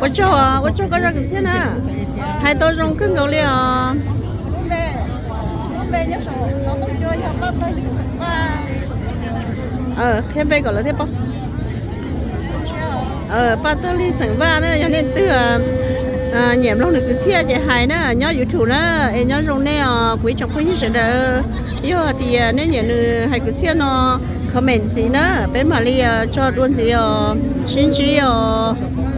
Ua tsaug, ua tsaug koj zaj kwv txhiaj na. Hais tau zoo kawg nkaus li os. Qhia npe kom lawv thiaj paub. Paj Tawg Lis xeem Vaj na, yog nej twg nyiam mloog nws kwv txhiaj ces hais na, nyob YouTube na. Es nyob zoo nej os kuv ib tsoom phooj ywg sawv daws. Yog hais tias nej nyiam nws hais kwv txhiaj no, comment ntxiv na, peb mam li tso dua ntxiv os, sib ntsib os.